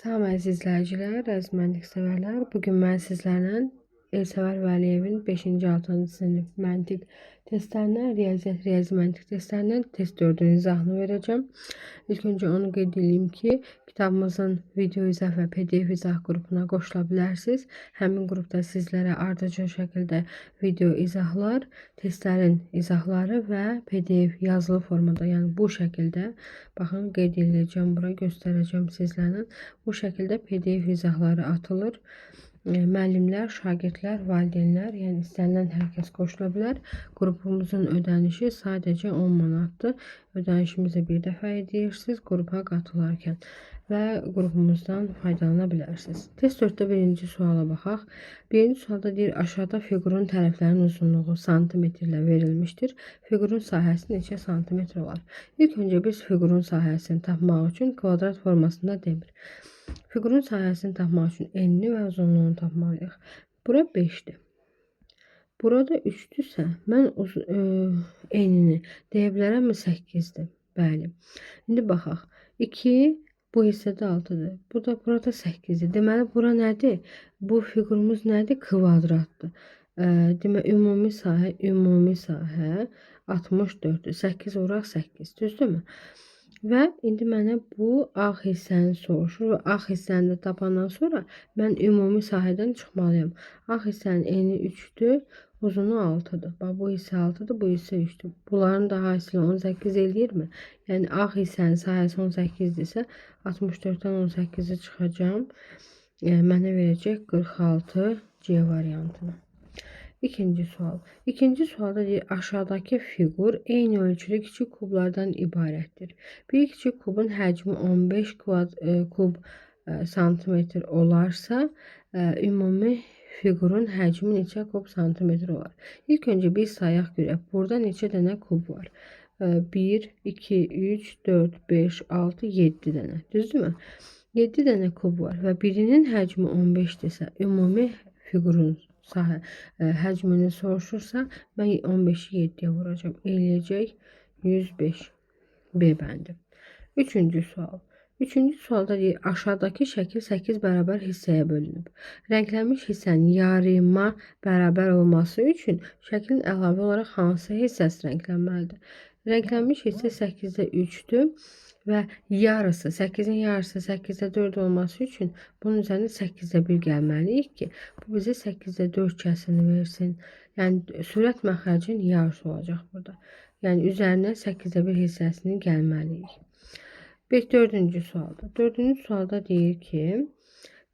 Salam əziz izləyicilər, əziz məntiq sevərlər. Bu gün mən sizlərlə Elsəvər Vəliyevin 5-ci, 6-cı sinif məntiq testlərindən, riyaziyyat, riyazi məntiq testlərindən test 4-ün izahını verəcəm. İlk öncə onu qeyd edeyim ki, kitabımızın video izah və PDF izah qrupuna qoşula bilərsiniz. Həmin qrupda sizlərə ardıcıl şəkildə video izahlar, testlərin izahları və PDF yazılı formada, yəni bu şəkildə, baxın qeyd edəcəm bura, göstərəcəm sizlərlə. Bu şəkildə PDF izahları atılır. Müəllimlər, şagirdlər, valideynlər, yəni istənilən hər kəs qoşula bilər. Qrupumuzun ödənişi sadəcə 10 manatdır. Ödənişimizi bir dəfə edirsiniz qrupa qatılarkən və qrupumuzdan faydalana bilərsiniz. Test 4-də birinci suala baxaq. Birinci sualda deyir, aşağıda fiqurun tərəflərinin uzunluğu santimetrlə verilmişdir. Fiqurun sahəsi neçə santimetr olar? İlk öncə biz fiqurun sahəsini tapmaq üçün kvadrat formasında demir. Fiqurun sahəsini tapmaq üçün enini və uzunluğunu tapmalıyıq. Bura 5-dir. Burada 3-dürsə, mən enini deyə bilərəmmi 8-dir? Bəli. İndi baxaq. 2 bu hissədə 6-dır. Bu da burada 8-dir. Deməli, bura nədir? Bu fiqurumuz nədir? Kvadratdır. Deməli, ümumi sahə 64-dür. 8 vuraq 8. Düzdürmü? Və indi mənə bu ağ hissəni soruşur və ağ hissəni də tapandan sonra mən ümumi sahədən çıxmalıyam. Ağ hissənin eni 3-dür, uzunu 6-dır. Bax, bu hissə 6-dır, bu hissə 3-dür. Bunların da hasili 18 eləyirmi? Yəni, ağ hissənin sahəsi 18-dirsə, 64-dən 18-i çıxacağam. Mənə verəcək 46 C variantını. İkinci sual. İkinci sualda deyir, aşağıdakı fiqur eyni ölçülü kiçik kublardan ibarətdir. Bir kiçik kubun həcmi 15 kub santimetr olarsa, ümumi fiqurun həcmi neçə kub santimetr olar? İlk öncə biz sayaq görək. Burada neçə dənə kub var? 1, 2, 3, 4, 5, 6, 7 dənə. Düzdürmü? 7 dənə kub var və birinin həcmi 15-dirsə, ümumi fiqurun sahə həcmini soruşursa, mən 15-i 7-yə vuracağam. Eləyəcək 105. B bəndi. Üçüncü sual. Üçüncü sualda deyir, aşağıdakı şəkil 8 bərabər hissəyə bölünüb. Rənglənmiş hissənin yarıma bərabər olması üçün şəklin əlavə olaraq hansı hissəsi rənglənməlidir? Rənglənmiş hissə 8-də 3-dür və yarısı, 8-in yarısı 8-də 4 olması üçün bunun üzərinə 8-də 1 gəlməliyik ki, bu bizə 8-də 4 kəsini versin. Yəni, sürət məxrəcin yarısı olacaq burada. Yəni, üzərinə 8-də 1 hissəsini gəlməliyik. Bir dördüncü sualda. Dördüncü sualda deyir ki,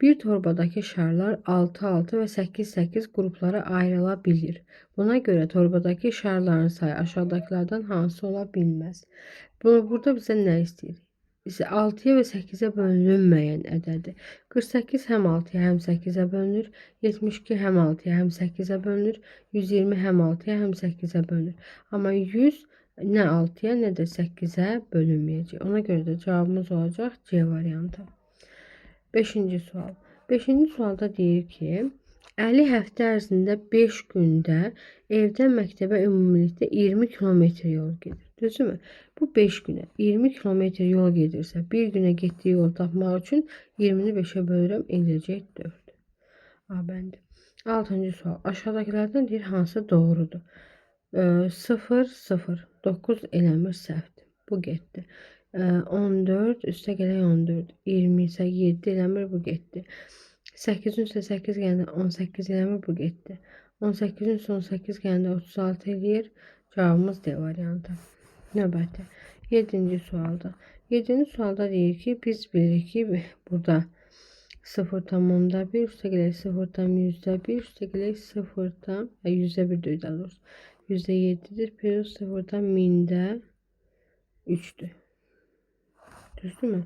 bir torbadakı şarlar 6, 6 və 8, 8 qruplara ayrıla bilir. Buna görə torbadakı şarların sayı aşağıdakılardan hansı ola bilməz? Bunu burada bizə nə istəyir? 6-ya və 8-ə bölünməyən ədədi. 48 həm 6-ya, həm 8-ə bölünür. 72 həm 6-ya, həm 8-ə bölünür. 120 həm 6-ya, həm 8-ə bölünür. Amma 100 nə 6-ya, nə də 8-ə bölünməyəcək. Ona görə də cavabımız olacaq C variantı. Beşinci sual. Beşinci sualda deyir ki, Əli həftə ərzində 5 gündə evdən məktəbə ümumilikdə 20 kilometr yol gedir. Düzdürmü? Bu 5 günə 20 kilometr yol gedirsə, bir günə getdiyi yol tapmaq üçün 20-ni 5-ə bölürəm, eləyəcək 4. A bəndi. Altıncı sual. Aşağıdakılardan deyir, hansı doğrudur? 0, 0, 9 eləmir, səhvdir. Bu getdi. 14, üstə gələk 14. 20 isə 7 eləmir, bu getdi. 8-in üstə 8 gələndə 18 eləmir, bu getdi. 18-in üstə 18 gələndə 36 eləyir. Cavabımız D variantı. Növbəti. 7-ci sualda. 7-ci sualda deyir ki, biz bilirik ki, burada 0,1 üstə gələk 0,1 üstə gələk 0,1 deyil daha doğrusu. %7-dir. Plus 0,3-dür. Düzdürmü?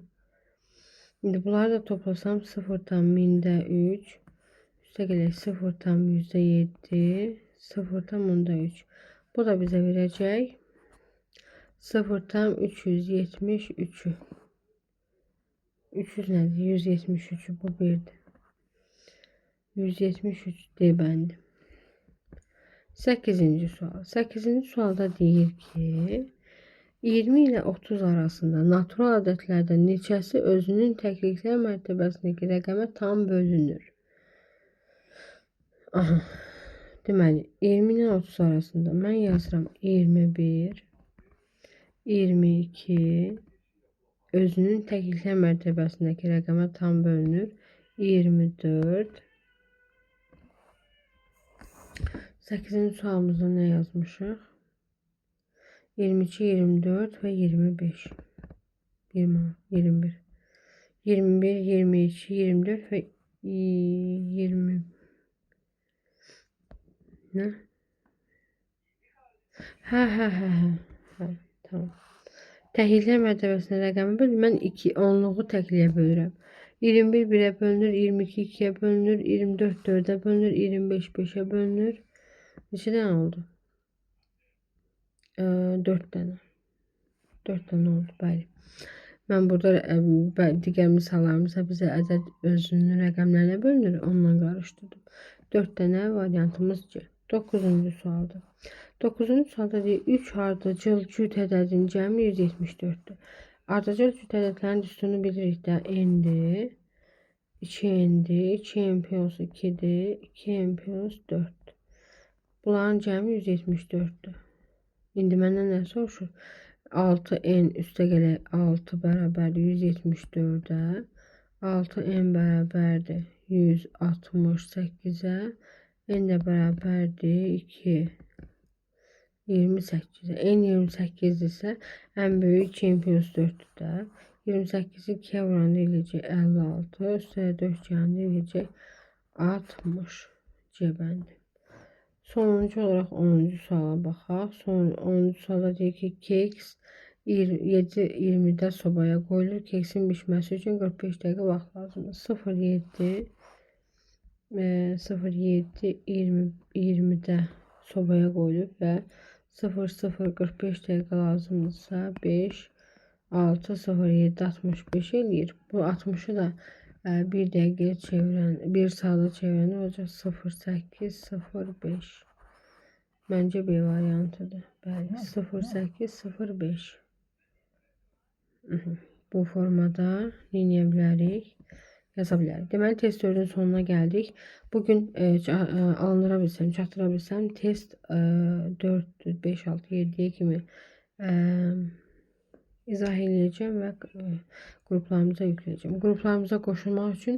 İndi bunları da toplasam 0,3 üstə gələk 0,7 0,3. Bu da bizə verəcək 0,373-ü. 300 nədir? 173-ü bu birdir. 173 D bəndi. 8-ci sual. 8-ci sualda deyir ki, 20 ilə 30 arasında natural ədədlərdən neçəsi özünün təkliklər mərtəbəsindəki rəqəmə tam bölünür? Aha. Deməli, 20 ilə 30 arasında mən yazıram 21, 22, özünün təkliklər mərtəbəsindəki rəqəmə tam bölünür. 24. 8-ci sualımızda nə yazmışıq? 22, 24 və 25. 20, 21. 21, 22, 24 və 20. Nə? Hə, tamam. Təkliklər mərtəbəsində rəqəmi bölür. Mən 2 onluğu təkliyə bölürəm. 21 1-ə bölünür, 22 2-yə bölünür, 24 4-ə bölünür, 25 5-ə bölünür. Neçə dənə oldu? 4 dənə. 4 dənə oldu, bəli. Mən burada digər misallarımızda bizə ədəd özünün rəqəmlərinə bölünür, onunla qarışdırdım. 4 dənə variantımız C. 9-cu sualdır. 9-cu sualda deyir, 3 ardıcıl cüt ədədin cəmi 174-dür. Ardıcıl cüt ədədlərin düsturunu bilirik də, n-dir, 2n-dir, 2n plus 2-dir, 2n plus 4-dür. Bunların cəmi 174-dür. İndi məndən nə soruşur? 6n üstə gələk 6 bərabərdir 174-ə, 6n bərabərdir 168-ə, n də bərabərdir 2. 28-ə. N 28-dirsə, ən böyük 2n plus 4-dür də. 28-i 2-yə vuranda eləyəcək 56, üstə 4 gələndə eləyəcək 60. C bəndi. Sonuncu olaraq 10-cu suala baxaq. Son 10-cu sualda deyir ki, keks 7:20-də sobaya qoyulur. Keksin bişməsi üçün 45 dəqiqə vaxt lazımdır. 0,7 07:20-də sobaya qoyulub və 0,045 dəqiqə lazımdırsa 5, 6, 0, 7, 65 eləyir. Bu 60-ı da 1 dəqiqəyə çevirən, 1 saata çevirəndə olacaq 0,8, 0,5. Məncə B variantıdır. Bəli, 0,8, 0,5. Bu formada nə edə bilərik? Yaza bilərik. Deməli, test 4-ün sonuna gəldik. Bugün alındıra bilsəm, çatdıra bilsəm, test 4, 5, 6, 7-yə kimi izah eləyəcəm və qruplarımıza yükləyəcəm. Qruplarımıza qoşulmaq üçün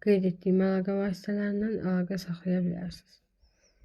qeyd etdiyim əlaqə vasitələrindən əlaqə saxlaya bilərsiniz.